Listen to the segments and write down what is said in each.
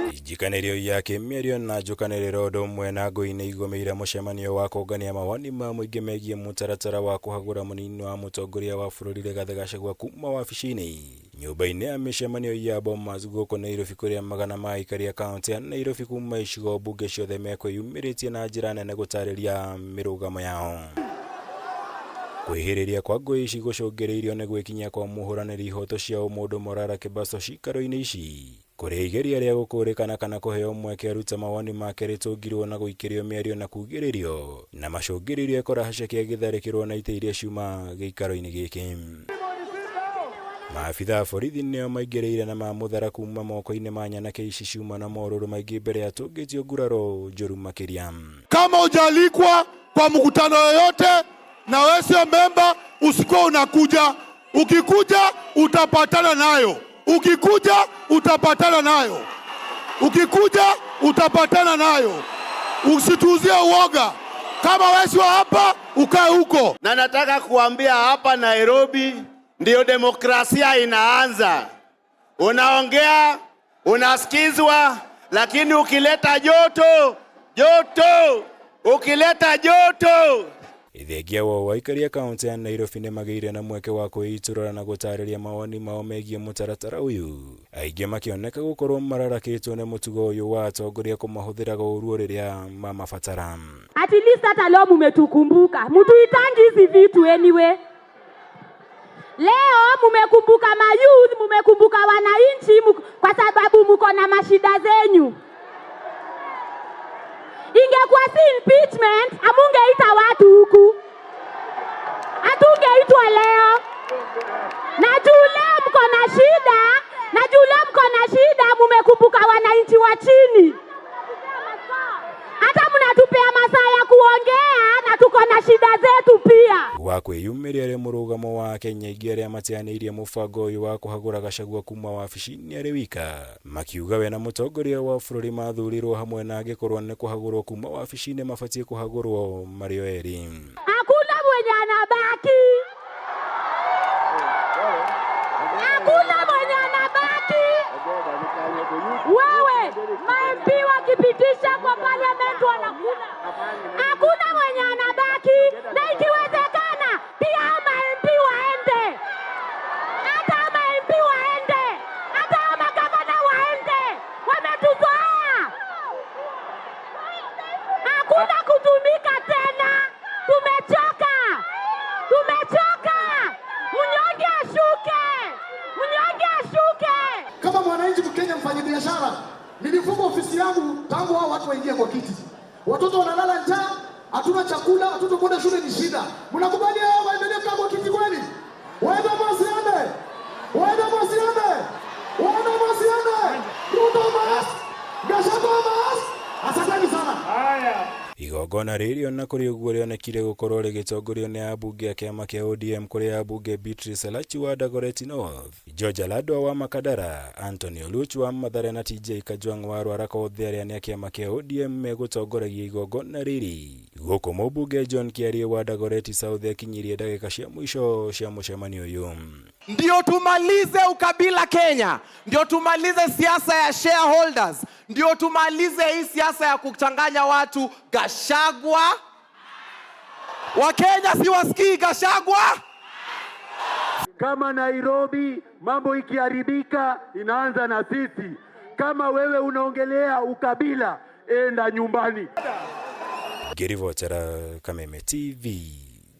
Njikanĩrio ya kĩmĩario na njũkanĩrĩro ũndũ ũmwe na ngũi nĩ igũmĩire mũcemanio wa kũngania mawoni ma mũingĩ megiĩ mũtaratara wa kũhagũra mũnini wa mũtongoria wa bũrũri Rigathĩ Gachagua kuma wabici-inĩ nyũmba-inĩ ya mĩcemanio ya Bomas gũkũ Nairobi, kũrĩa magana ma aikari a kaunti ya Nairobi kuma icigo mbunge ciothe mekwĩyumĩrĩtie na njĩra nene gũtarĩria mĩrũgamo yao. Kwĩhĩrĩria kwa ngũĩ ici gũcũngĩrĩirio nĩ gwĩkinyia kwa mũhũranĩri ihoto cia ũmũndũ Morara Kebaso ciikaro-inĩ ici, kũrĩa igeria rĩa gũkũrĩkana kana kũheo mweke aruta mawoni make rĩtũngirwo na gũikĩrio mĩario na kugĩrĩrio na macũngĩrĩrio ekora haceke agĩtharĩkĩrwo na itĩ iria ciuma gĩikaro-inĩ gĩkĩ. Maabitha a borithi nĩo maingĩrĩire na mamũthara kuma moko-inĩ ma nyanake ici ciuma na morũrũ maingĩ mbere ya tũngĩtio nguraro njũru makĩria. Kama hujaalikwa kwa mkutano yoyote na wewe sio memba, usikuwa unakuja. Ukikuja utapatana nayo, ukikuja utapatana nayo, ukikuja utapatana nayo. Usituuzie uoga. Kama wewe sio hapa, ukae huko. Na nataka kuambia hapa Nairobi ndio demokrasia inaanza. Unaongea, unasikizwa, lakini ukileta joto joto, ukileta joto. Thengia wa aikari a kaunti ya Nairobi nĩ magĩire na mweke wa kwĩitũrũra na gũtarĩria mawoni mao megiĩ mũtaratara ũyũ, aingĩ makĩoneka gũkorwo mararakĩtwo nĩ mũtugo ũyũ wa atongoria kũmahũthĩraga ũru rĩrĩa mamabatara. At least hata leo mumetukumbuka, mutuitangi hizi vitu anyway. Leo mumekumbuka mayouth, mumekumbuka wananchi kwa sababu muko na mashida zenyu. Ingekuwa si impeachment, amungeita watu huku, hatungeitwa leo. Na juu leo mko na shida, na juu leo mko na shida, mumekumbuka wananchi wa chini. Hata mnatupea masaa ya kuongea na tuko na shida zetu pia. Wa kwĩyumĩria arĩ mũrũgamo wa Kenya aingĩ arĩa mateanĩirie mũbango ũyũ wa kũhagũra Gachagua kuma wabici-inĩ arĩ wika, makiuga we na mũtongoria wa bũrũri mathurirwo hamwe na angĩkorwo nĩ kũhagũrwo kuma wabici-inĩ mabatiĩ kũhagũrwo marĩ o erĩ. Hakuna mwenye anabaki, hakuna mwenye anabaki. Wewe ma-MP wakipitisha kwa parliament wanakula, hakuna mwenye anabaki, na ikiwezekana pia hao ma-MP waende, hata hao ma-MP waende, hata hao magavana waende, wametuzoea. Hakuna kutumika tena, tumechoka, tumechoka. Mnyonge ashuke, mnyonge ashuke. Kama mwananchi Mkenya, mfanyabiashara, nilifunga ofisi yangu tangu hao watu waingie kwa kiti. Watoto wanalala njaa, hatuna chakula, watoto kwenda shule ni shida. Mnakubali hao waendelee kukaa kwa kiti kweli? Waende ama wasiende? Waende ama wasiende? Waende ama wasiende? Ruto must, Gachagua must. Asanteni sana. Igongona rĩrĩ ona kũrĩ ũguo rĩonekire gũkorwo rĩgĩtongorio nĩ ambunge a kĩama kĩa ODM, kũrĩa ambunge Beatrice Elachi wa Dagoretti North, George Aladwa wa Makadara, Anthony Oluoch wa Mathare na TJ Kajwang' wa Ruaraka, othe arĩa nĩ a kĩama kĩa ODM megũtongoragia igongona rĩrĩ. Gũkũ mũmbunge John Kiarie wa Dagoretti South akinyirie ndagĩka cia mũico cia mũcemanio ũyũ. Ndio tumalize ukabila Kenya, ndio tumalize siasa ya shareholders, ndio tumalize hii siasa ya kuchanganya watu. Gachagua, Wakenya si wasikii Gachagua? Kama Nairobi mambo ikiharibika inaanza na sisi. Kama wewe unaongelea ukabila, enda nyumbani. Ngĩribotera Kameme TV,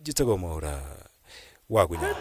njĩtagwo Mwaura wa Gunya.